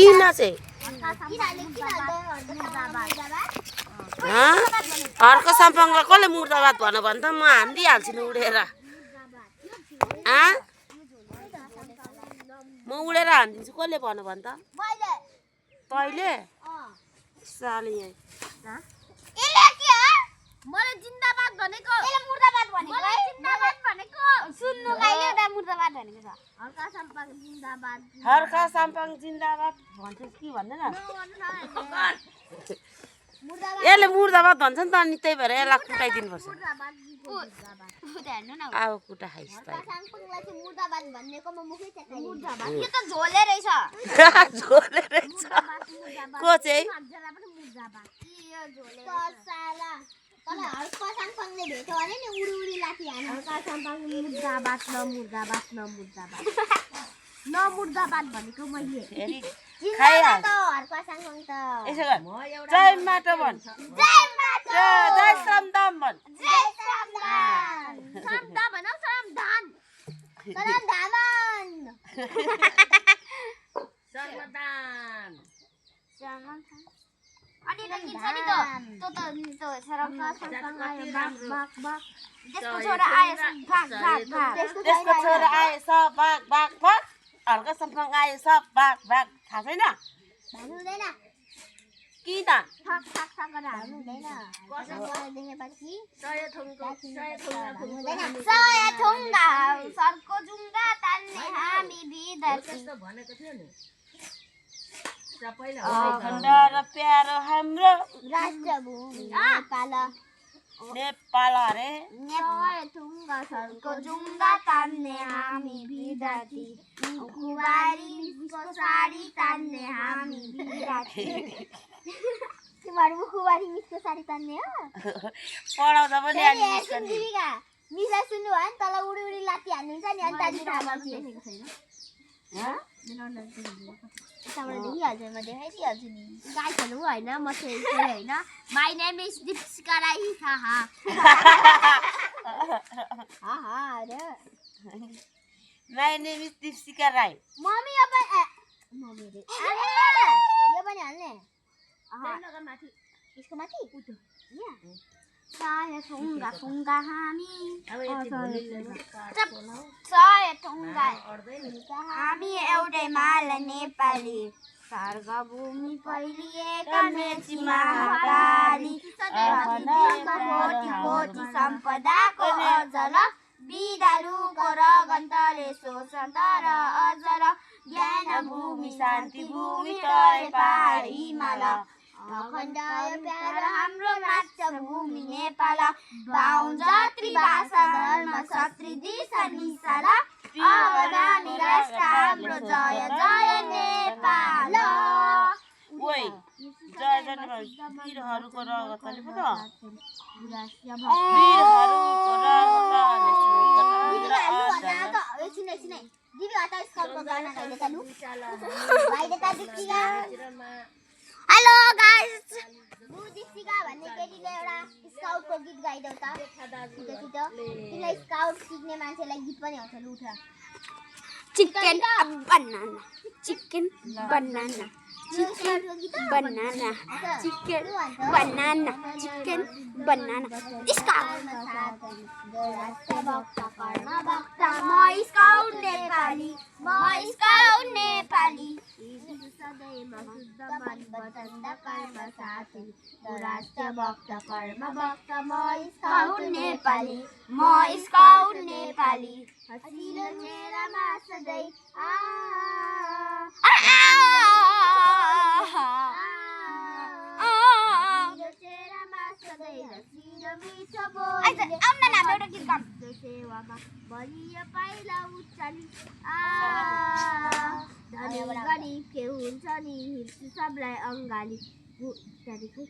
किन चाहिँ हर्क सम्पङलाई कसले मुर्दाबाद भन भन् त म हानिदिइहाल्छु नि उडेर म उडेर हानिदिन्छु कसले भन भन् त तैँले साली यहाँ मलाई जिन्दाबाद भनेको एले मुर्दाबाद भनेको मलाई जिन्दाबाद भनेको सुन्नु गाइले एउटा मुर्दाबाद भनेको छ हर्का साम्पाङ जिन्दाबाद हर्का साम्पाङ जिन्दाबाद भन्छस् कि भन्दैन यसले मुर्दाबाद भन्छ नि त अनि त्यही भएर यसलाई कुटाइदिनु पर्छ अब कुटा खाइस् त साम्पाङलाई चाहिँ मुर्दाबाद भनेको म मुखै चेताइ मुर्दाबाद यो त झोले रहेछ झोले रहेछ को चाहिँ मुर्दाबाद यो झोले साला तँलाई हर्का साम्पाङले भेट्यो भने नि उडी उडी लाथी हान हर्का साम्पाङ मुर्दाबाद न मुर्दाबाद न मुर्दाबाद न मुर्दाबाद भनेको मैले खाइहाल्छ हर्का साम्पाङ त यसो गर जय माटो भन् जय माटो जय श्रमदाम भन् जय श्रमदान श्रमदान भनौ श्रमदान श्रमदामन श्रमदान अनि त किन्छ नि त श्रमदान आयो बाक बाक बाक त्यसको छोरा आयो भाग भाग भाग त्यसको छोरा आयो सब भाग भाग भाग हर्का सम्पङ आयो सब भाग भाग थाहा छैन भन्नु हुँदैन किन ठक ठक ठक गरेर हाल्नु हुँदैन कसैले देखेपछि सय ठुङ्गा सरको जुङ्गा तान्ने हामी विद्यार्थी भनेको थियो नि अखण्ड र प्यारो हाम्रो राष्ट्रभूमि नेपाल अरे सय ठुङ्गा सरको जुङ्गा तान्ने हामी विद्यार्थी खुबारीको साडी तान्ने हामी विद्यार्थी तिमीहरू मुखुबारी मिसको साडी तान्ने हो पढाउँदा पनि मिसा सुन्नु भयो नि तल उडी उडी लाती हान्नुहुन्छ नि अनि दाजु थाहा देखिहाल्छु म देखाइदिइहाल्छु नि गाई खेल्नु होइन म चाहिँ होइन my name is Deepika Rai my name is Deepika Rai mummy यो पनि हाल्ने यसको माथि सय ठुङ्गा ठुङ्गा हामी सय ठुङ्गा हामी एउटै माल नेपाली स्वर्गभूमि फैलिएका मेची महाकाली कोटि कोटि सम्पदाको अजल बिदालुको रगन्तले शोषण तर अजल ज्ञान भूमि शान्ति भूमि तराई पहाड हिमाल अखण्ड प्यारो हाम्रो मातृभूमि नेपाल बाहुन जाति भाषा धर्म सत्री दिशा निशाल अवदानी राष्ट्र हाम्रो जय जय नेपाल ओइ जय जय वीरहरूको रगतले पो त वीरहरूको रगतले हेलो गाइस बुदिसिका भन्ने केटीले एउटा स्काउटको गीत गाइदेऊ त छिटो तिमीलाई स्काउट सिक्ने मान्छेलाई गीत पनि आउँछ लु उठ chicken banana chicken banana chicken banana chicken banana chicken banana scout म स्काउट नेपाली सदैमा शुद्ध मन बचन्द कर्म साथी राष्ट्र भक्त कर्म भक्त म स्काउट नेपाली हसिलो चेहरामा सधैँ चेहरामा सधैँ हसिलो मिठो बोली सेवामा बलियो पाइला उचाली धनी गरीब के हुन्छ नि हिर्छु सबलाई अङ्गाली त्यहाँदेखि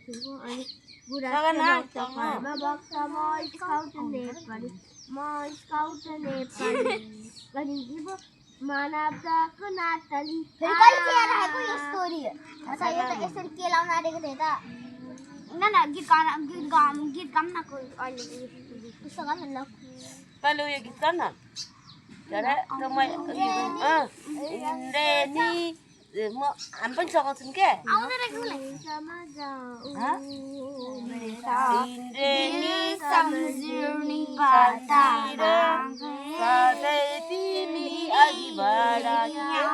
अनि बुढा भक्त कर्म भक्त म स्काउट नेपाली गरीब मानवताको नाटली यसरी के लाउन आँटेको थिएँ त गीत गाउँ न अहिले त्यस्तो गाउँ न तैँले उयो गीत गर न हामी पनि सघाउँछौँ क्या आउने रहेछ मलाई इन्द्रेणी सम्झिर्नी साथीर सधैँ तिमी अघि बढाइयो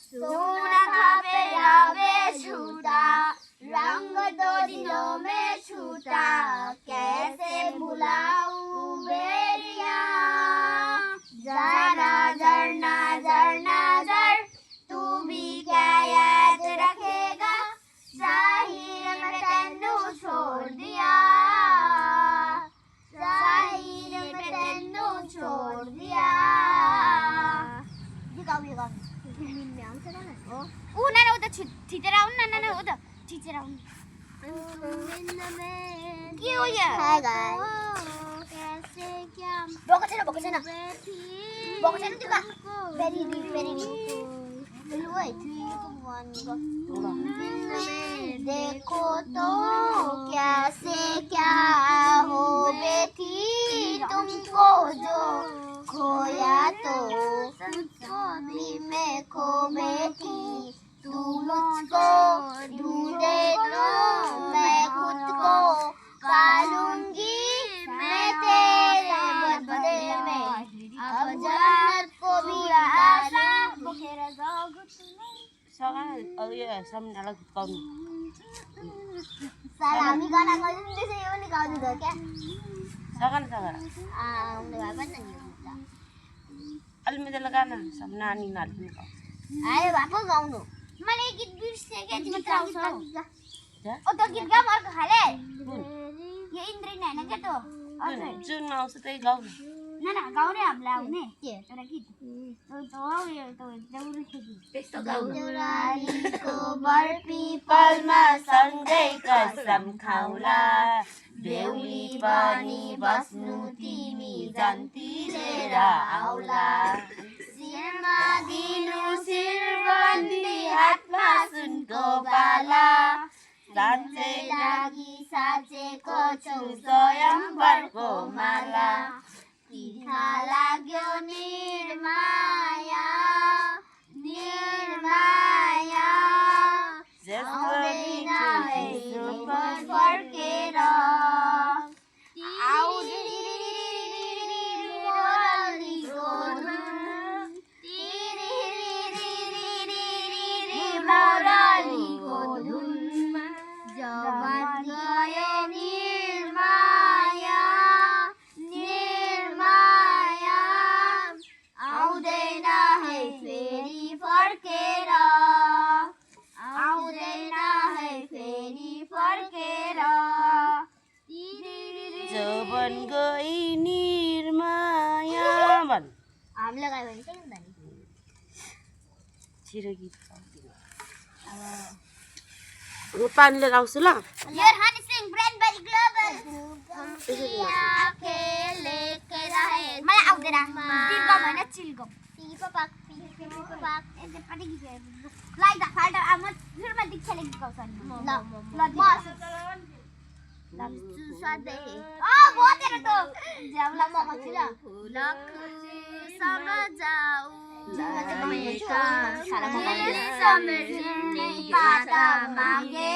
सोना थपेर बेछुटा रंग दोरिलो में छूटा कैसे भुलाऊं बेरिया जरा जरना जरना जर तू भी क्या याद रखेगा जाहिर में तेनू छोड़ दिया जाहिर में तेनू छोड़ दिया नाना उता छिटेर आउनु न नाना उता छिटेर आउनु के हो यो भएको छैन त्यो देखो तो कैसे क्या हो बेटी तुमको जो खोया तो भी मैं खो बैठी तू मुझको ढूंढे तो मैं खुद को पालूंगी मैं तेरे बदले में अब जन्नत को भी आशा बोकेर जाऊँ सगा अब यो सम्झनालाई गाउनु सारा हामी गाना गाउँदैछ यो नि गाउँदै थियो क्या सगा न सगा आउने भए पनि नि अलि मिलेर गाना सब नानी नानी आए बापु गाउनु मैले गीत बिर्से के तिमी गाउँछौ क्या? ओ त गीत गाउँ अर्को खाले यो इन्द्रेणी हैन के त जुन आउँछ त्यही गाउनु नाना गाउने हामीलाई आउने एउटा गीत त्यस्तो गाउनु देउरालीको पलमा सँगै कसम खाउला बेहुली पनि बस्नु तिमी जन्ती लिएर आउला शिरमा दिनु शिरबन्दी हातमा सुनको बाला साँच्चै लागि साँचेको छु स्वयंवरको माला तिर्खा लाग्यो निर्माया निर्माया आउँदैन है सुपर फर्केर मुरलीको धुन मुरलीको धुन जवान गयो निर्माया निर्माया आउँदैन है फेरि फर्केर आउँदैन है फेरि फर्केर जवन गई निर्माया भन् हामीले गायो भने के हुन्छ नि छिरो गीत अब पानीले गाउँछु ल Your honey sing brand very global मलाई आउँदैन तिर्गम हैन चिल्गम पिपपाक पिपपाक यसैपट्टि गीत लाइक द फाल्टर अब म सुरुमा दीक्षाले गीत गाउँछ नि ल सधैँ वो तेरो त जाउला म माथि ल सँग जाऊ समझने बाधा मांगे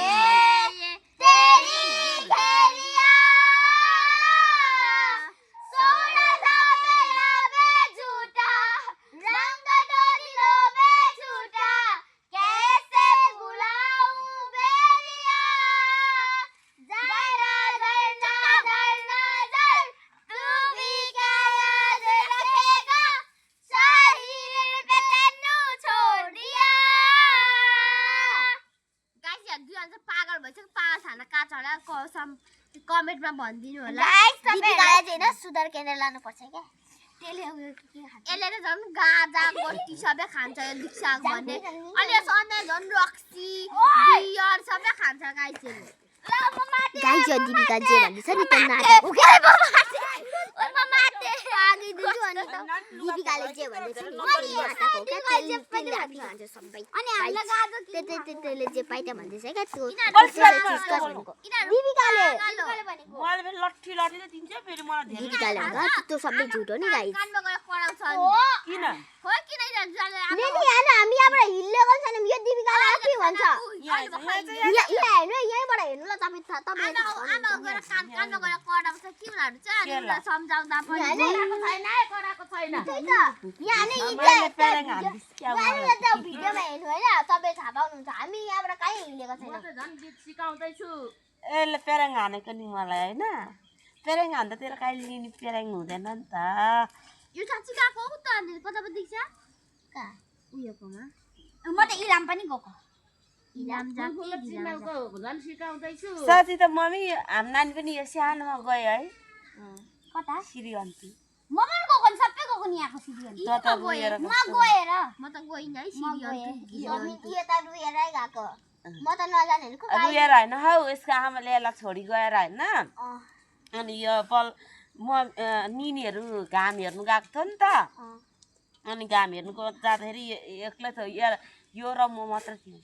तेरी घेरिया सोना था मेरा बेझूठा रंग दो दिलों में छूटा कैसे भुलाऊं बेरिया जरा धरना धरना धर तू भी क्या याद रखेगा शरीर पे तेनू छोड़ दिया गाइस यार दुई अन्त पागल भइसक्यो पागल खाना काचहरा कसम कमेन्टमा भनिदिनु होला दिदी गाया चाहिँ होइन सुधार केन्द्र लानुपर्छ क्या त्यसले यसले त झन् गाजा गोटी सबै खान्छ यो दीक्षा भन्ने अनि यो सधैँ झन् रक्सी बियर सबै खान्छ गाइस गाइज दिपिका जे भन्दैछ नि त्यो नाटक हो क्या दिपिकाले जे भन्दैछ नि त्यो नाटक हो क्या त्यसले राख्नु भन्छ सबै त्यसले जे पाइता भन्दैछ क्या त्यो दिपिकाले मैले फेरि लट्ठी लट्ठी दिन्छ फेरि मलाई धेरै दिपिकाले भन्छ त्यो सबै झुट हो नि गाइज किन नेनी हैन हामी यहाँबाट हिल्लेको छैनौँ यो दिपिकाले के भन्छ यहाँ हेर्नु यहीँबाट हेर्नु ल तपाईँ भिडियोमा हेर्नु होइन तपाईँ थाहा पाउनुहुन्छ हामी यहाँबाट कहीँ हिँडेको छैनौँ यसले पेराङ हानेको नि मलाई होइन पेराङ हान्दा तेरो कहिले लिने पेराङ हुँदैन नि त यो साँच्ची गएको हो त अनि कता पो देख्छ कहाँ उयोकोमा म त इलाम पनि गएको इलाम साथी त मम्मी हाम्रो नानी पनि यो सानोमा गयो है कता श्रीअन्ती म पनि गएको नि सबै गएको नि यहाँको सिरियन्ती त गएर म गएर म त गइन है सिरियन्ती यो त रुएरै गएको म त नजानेको रुएर होइन हौ यसको आमाले यसलाई छोडी गएर होइन अनि यो म निनीहरू घाम हेर्नु गएको थियो नि त अनि घाम हेर्नुको जाँदाखेरि एक्लै थियो यो र म मात्र थिएँ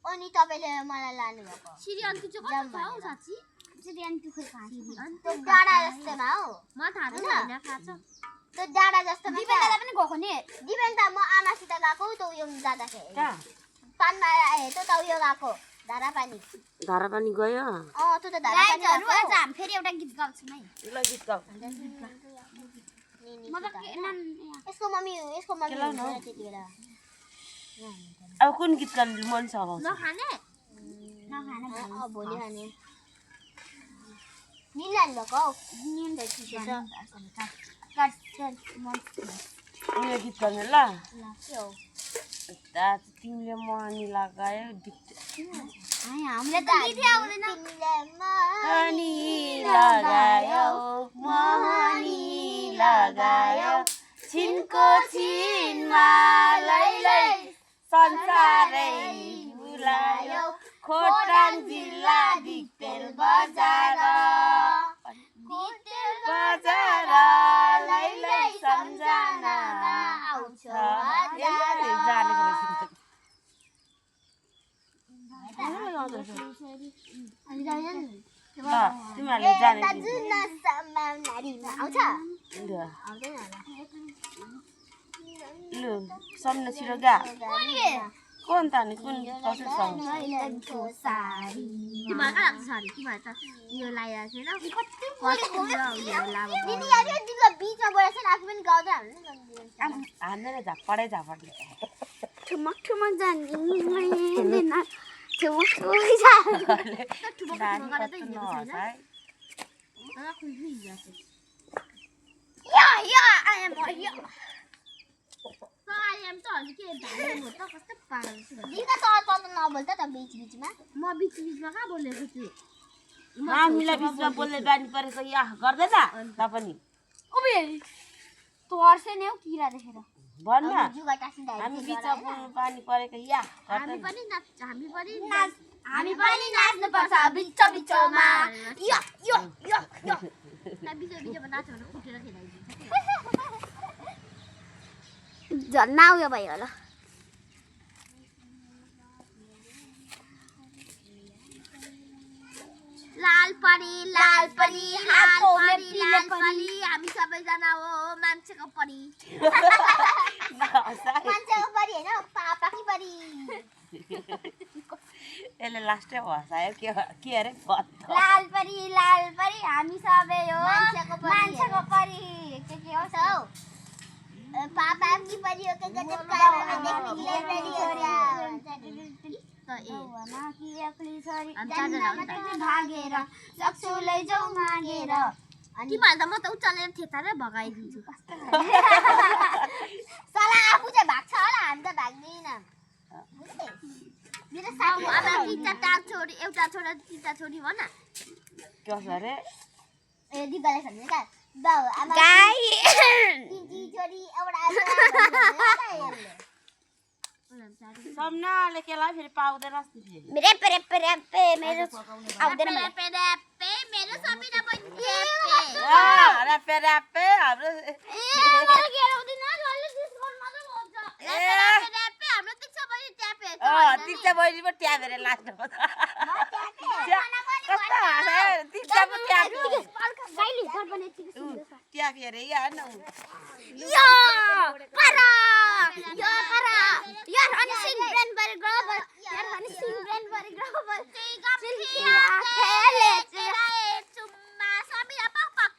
अनि तपाईँले मलाई लानु भएको सिरियन्ती चाहिँ कता छ हौ साँच्ची सिरियन्ती खोइ कहाँ छ त्यो डाँडा जस्तोमा हौ म थाहा छैन हैन थाहा छ त्यो डाँडा जस्तोमा दिपेनदाले पनि गएको नि दिपेन त म आमासित गएको त्यो उयो जाँदाखेरि कहाँ पानमा त्यो त उयो गएको धारा पानी गयो त्यो त धारा पानी गाइजहरु आज हामी फेरि एउटा गीत गाउँछौँ है ल गीत गाऊ म त यसको मम्मी त्यति बेला अब कुन गीत गाउनु मन छ अब नखाने भोलि खाने निलान भएको हौ उयो गीत गाउने ल तिमीले मनी लगायो हामीले त गीतै आउँदैन मनी लगायो मनी लगायो छिनको छिनमा लैलै संसारै भुलायो खोटाङ जिल्ला दिक्तेल बजार लैलै सम्झनामा आउँछ तिमीहरूले जाने लु सम्झना छिटो गा कुन त नि कुन कसरी सङ तिमीहरू कहाँ लाग्छ साडी तिमीहरू त यो लगाइरहेको छैन हान्दैन झापडै झापडले ठुमक जाने म बिचमा कहाँ बोलेको छु हामीलाई बिचमा बोल्ने बानी परेको या गर्दैन त पनि तर्से नि हौ किरा देखेर भन्न हामी बिचमा बोल्नु बानी परेको या हामी पनि नाच्नु पर्छ बिच बिचमा यो यो यो यो बिच बिचमा नाच्यो भने उठेर खेलाइदिन्छ झन्ना उयो भयो होला लाल परी हाल परी हामी सबैजना हो मान्छेको परी होइन पापाकी परी यसले लास्टै हँसायो के अरे लाल परी हामी सबै हो मान्छेको परी के हो हौ पापाकी परी हो के गजब भागेर सक्छुलै जाऊ मागेर तिमीहरू त म त उचालेर थेतारै भगाइदिन्छु सला आफू चाहिँ भाग्छ होला हामी त भाग्दैन मेरो साथी अब एउटा छोरा तिनटा छोरी भन न कसो अरे ए दिपाले भन्ने का बाउ आमा छोरी एउटा सम्नाले केलाई फेरि पाउँदैन अस्ति फेरि रेपे रेपे रेपे मेरो आउँदैन मलाई रेपे रेपे मेरो समिना पनि ऱ्यापे ऱ्यापे हाम्रो मलाई के आउँदैन जहिले डिस्काउन्टमा त हुन्छ रेपे रेपे हाम्रो दिक्षा पनि ट्यापे दिक्षा बहिनी पो ट्यापेर लाग्नु कस्तो हाँसे दिक्षा पो ट्याप्यो गाइली घर बने चिकन ट्यापेर यहाँ या para ya para ya ani sin brand bare global ya ani sin brand bare global silvia khele chumma sami apa pak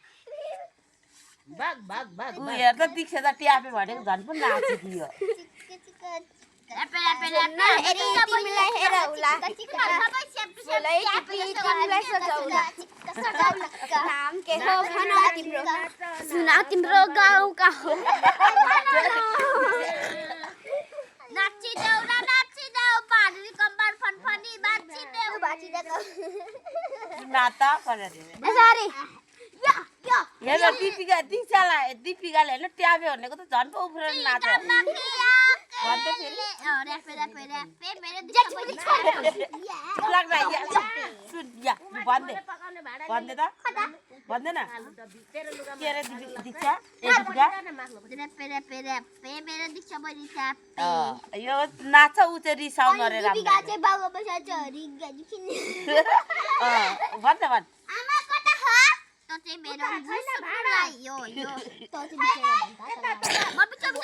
ऊ हेर त दिक्षा त ट्यापे भनेको झन् पो नाचिदियो Lepe lepe lepe eri तिमीलाई हेर उला बोलै तिमीलाई सजाउला नाम के हो भन तिम्रो सुना तिम्रो गाउँ का हो नाची देऊ पानी कम्बर फनफनी बाची देऊ नाता गरेर सरी या या हेर दिपिकाले होइन ट्यापे भनेको त झन् पो उफ्रेर नाच भन्दै फेरि लाग्दा सुन या भन्दै त भन्दैन के अरे दीक्षा यो नाच्छ ऊ चाहिँ रिसाउन अरे भन्छ भन् मेरो यो म बिचमा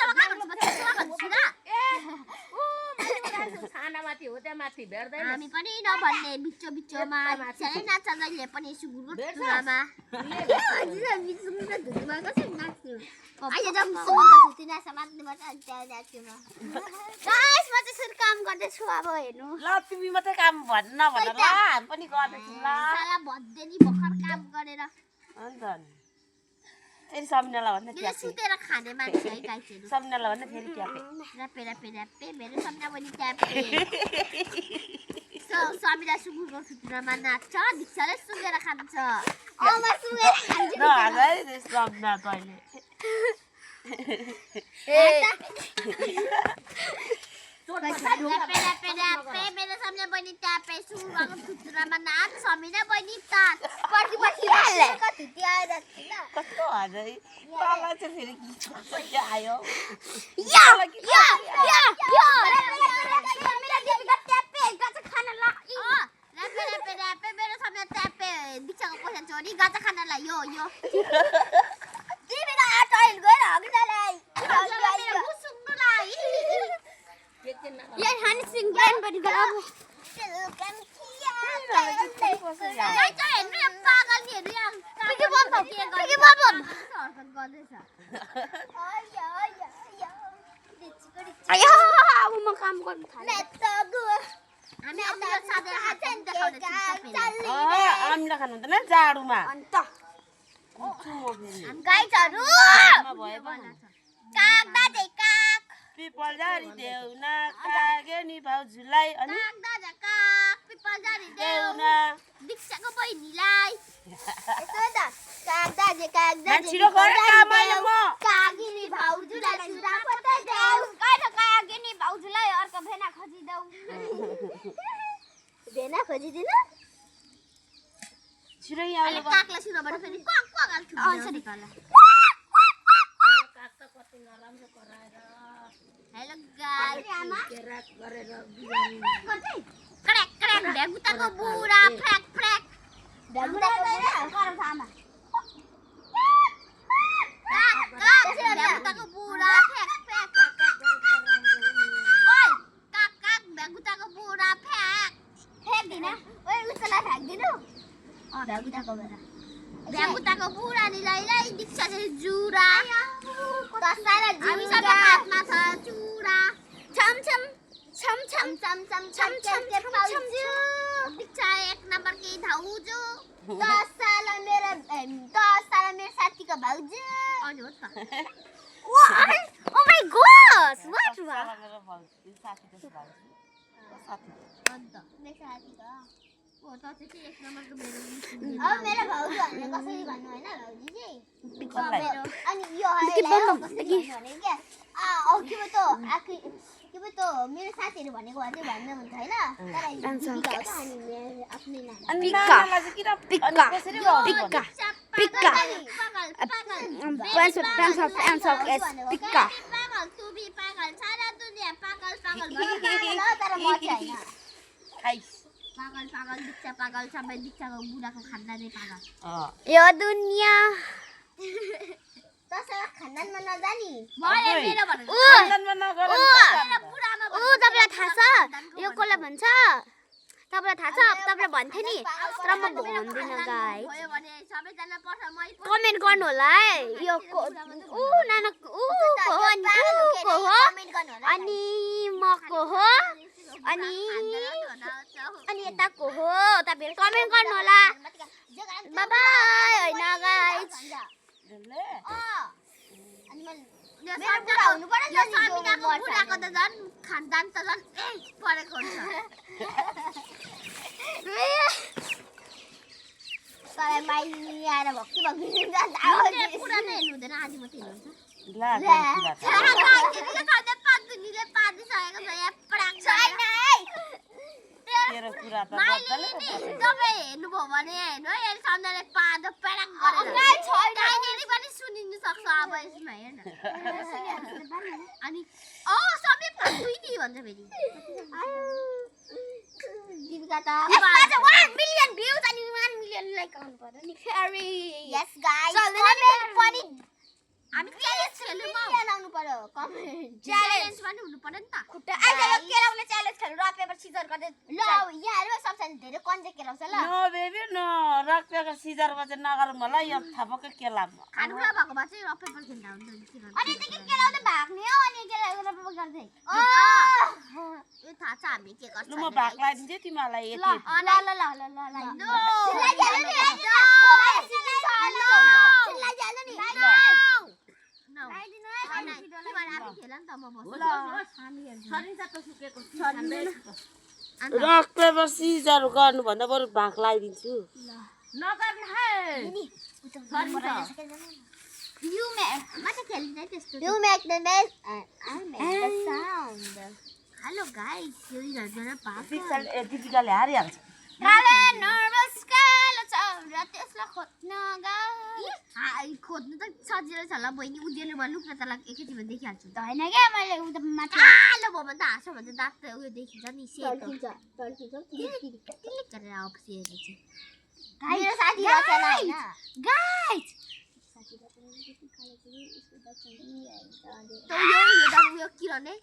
खानामाथि हो त्यहाँ माथि भेट्दैन हामी पनि नभन्ने बिचमा सानै नाच्छ जहिले पनि सुगुरको चुरामा अहिले जब सुगुरको धुतिना समात्ने पर्छ अनि त्यहाँ नाच्छु म गाइस म चाहिँ सुरु काम गर्दैछु अब हेर्नु ल तिमी मात्रै काम भन्न भन ल हामी पनि गर्दैछौँ ल साला भद्दे नि भर्खर काम गरेर अन्त फेरि सम्झनालाई भन्दा मेरो सुतेर खाने मान्छे है गाइसहरू सम्झनालाई भन्दा फेरि ट्यापे ऱ्यापे ऱ्यापे ऱ्यापे मेरो सम्झना पनि ट्यापे समिरा सुँगुरको सुत्रमा नाच्छ दिक्षाले सुँगेर खान्छ म सुँगेर खान्छु सम्झना तैँले मेरो सम्झना बहिनी ट्यापे सुँगुरको सुत्रमा नाच समिरा बहिनी तात कस्तो हजुर तल चाहिँ फेरि गीत आयो दिक्षाको पैसा चोरी गाजा खानालाई यो आम्ला खानु हुँदैन जाडोमा गाइजहरु पिपल झारी देऊ न कागे नि भाउजूलाई अनि दिक्षाको बहिनीलाई छिटो गर काम अहिले म कागिनी भाउजूलाई सुरा पताइ देऊ कागिनी भाउजूलाई अर्को भेना खोजिदेऊ भेना खोजिदिनु छिटो यहाँ अहिले कागलाई सुनाबाट फेरि क्वाक क्वाक हाल्छु सरी हेलो गाइस क्रैक क्रैक भ्यागुताको बुढा फ्र्याक फ्र्याक भ्यागुताको बुढा फ्र्याक फ्र्याक ओइ काक काक भ्यागुताको बुढा फ्र्याक फ्याक्दिन ओइ उसलाई फ्याक्दिनु भ्यागुताको बुढा निलाई दिक्षा चाहिँ जुरा हामी सबै हातमा छ चुरा छम छम छम छम छम छम छम छम छम दिक्षा एक नम्बर की धाउजु 10 साल मेरो साथीको भाउजू अनि हो त ओ माय गॉड व्हाट साथी अन्त मेरो साथीको अब मेरो भाउजूहरूले कसरी भन्नु होइन भाउजू चाहिँ कसलाई? अनि यो हरेलाई कसरी भन्नु क्या के पो त मेरो साथीहरू भनेको अझै भन्नु हुन्छ होइन तर दिदीको हो त अनि मेरो आफ्नै नानी अनि नानालाई चाहिँ किन अनि कसरी गर्नु? पिक्का पिक्का तर म चाहिँ होइन खाइस। पागल दिक्षा पागल सबै दिक्षाको बुढाको खानदानै पागल यो दुनिया तसँग खानदानमा नजानी खानदानमा नगर तपाईँलाई थाहा छ यो कसलाई भन्छ तपाईँलाई थाहा छ तपाईँलाई भन्थेँ नि तर म भन्दिनँ गाइस कमेन्ट गर्नु होला है यो नाना को हो अनि म को हो अनि यता को हो तपाईँहरू कमेन्ट गर्नु होला बाबाई होइन गाइस बुढाको त झन् खानदान त झन् परेको हुन्छ तर माइली आएर भक्ति पुरा नै हेर्नु हुँदैन आधी मात्रै हेर्नुहुन्छ ला तेरो कुरा त बच्चाले पो पो तपाईँ हेर्नुभयो भने हेर्नु है सम्झनाले पादो पेडाक गरेर पनि सुनिनु सक्छ अब यसमा हेर्न अनि सबै फाल्तु नि भन्छ फेरि दिपिका त 1 मिलियन भ्युज अनि 1 मिलियन लाइक आउनु पर्यो नि फेरि यस गाइस पनि हामी च्यालेन्ज खेल्नु आउनु पर्यो कमेन्ट च्यालेन्ज पनि हुनु पर्यो नि त खुट्टा अहिले यो केलाउने च्यालेन्ज खेल्नु रक पेपर सिजर गर्दै ल यहाँहरु सबैजना धेरै कन्जे केलाउँछ ल no baby no rock paper सिजरमा चाहिँ नगरौँ होला यो थापकै केलाम खानुला भएको भए चाहिँ रक पेपर खेल्दा हुन्छ नि अनि त के केलाउँदै भाग्ने हो अनि केलाउने रक पेपर गर्दै यो थाहा छ हामी के गर्छ ल म भाग लाइदिन्छु तिमीलाई ल यति ल ल ल ल ल रक पेपर सिजर गर्नुभन्दा बरु भाग लाइदिन्छु नगर्नु है You make the best and I make the sound. Hello guys यो हेर्दैन पाप दिपिकाले हारिहाल्छ काले नर्भस कालो छ र त्यसलाई खोज्न गई खोज्नु त सजिलो छ ल बहिनी उज्यालोमा लुक्न त लाग एकैछिनमा देखिहाल्छु त हैन के मैले उता माथि कालो भयो भने त हाँसो भन्छ दाँत त उयो देखिन्छ नि सेतो तर्किन्छ क्लिक गरेर आउँछ हेर्नु मेरो साथी रचना हैन गाइस त यो किरने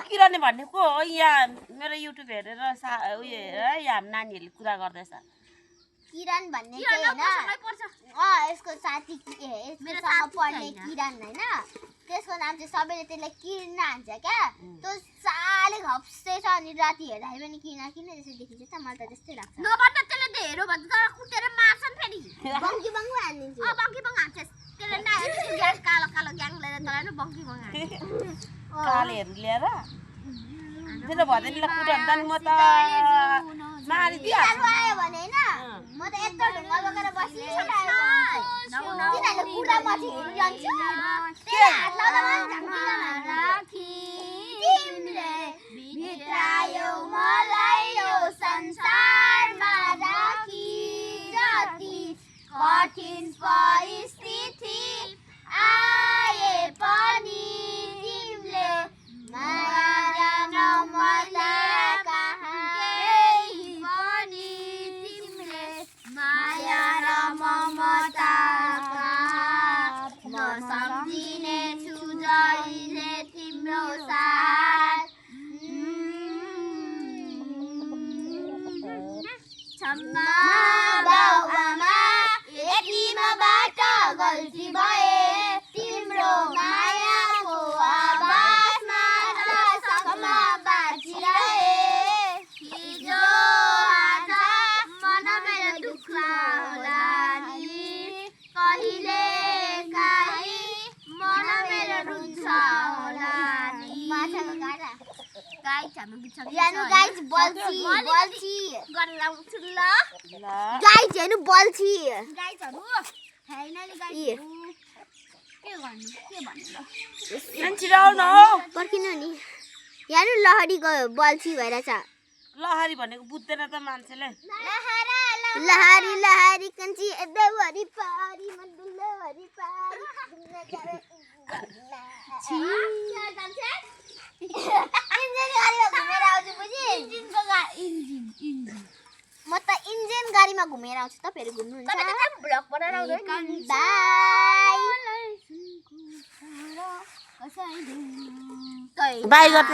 किरने भन्ने को हो यहाँ मेरो युट्युब हेरेर उयो हेरेर यहाँ नानीहरूले कुरा गर्दैछ किरण भन्ने चाहिँ हैन यसको साथी मेरोसँग पढ्ने किरण हैन त्यसको नाम चाहिँ सबैले त्यसलाई किरण हान्छ क्या त्यो साले घप्से छ अनि राति हेर्दा पनि किन त्यसै देखिन्छ त मलाई त त्यस्तै लाग्छ नभन्दा त्यसले धेरै भन्छ तर कुटेर मार्छन् फेरि बङ्की बङ्गु हान्दिन्छ बङ्की बङ्ग हान्छ त्यसले नाइ ग्याङ कालो कालो ग्याङ लिएर तर बङ्की बङ्ग हान्छ कालेहरू लिएर त्यसो भन्दैले कुटाउनु त म त मारिदिइहाल्छु आयो भने हैन म त यत्रो ढुङ्गा बोकेर बसिरहेको तिनीहरूले कुरा माथि हेरिरहन्छ हात लाउँदा पनि राखी तिमीले भित्रायो मलाई यो संसारमा राखी जति कठिन परिस्थिति आए पनि तिमीले माया नमला माया र ममता म सम्झिने छु जहिले तिम्रो साथ क्षमा बाउआमा यतिमाबाट गल्ती भए तिम्रो मायाको आवाजमा रसम्म बाँचिरहे हिजो आज मन मेरो दुख्ला होला नि कहिले काहीँ मन मेरो रुन्छ होला नि माछाको काँटा गाइस हाम्रो बिचमा हेर्नु गाइस बल्छी बल्छी गरेर आउँछु ल ल गाइस हेर्नु बल्छी गाइसहरु फाइनली गाइस के गर्नु के भन्नु ल छिराउ न पर्खिनु नि हेर्नु लहरी गयो बल्छी भइरहेछ लहरी भनेको बुझ्दैन त मान्छेले लहरी लहरी कन्ची देवरी पारी मण्डलहरी पारी इन्जिन गाडीमा घुमेर आउँछु बुझी इन्जिन म त इन्जिन गाडीमा घुमेर आउँछु तपाईहरु घुम्नुहुन्छ तपाईले ब्लग बनाएर आउँदैन बाई बाई गर्छ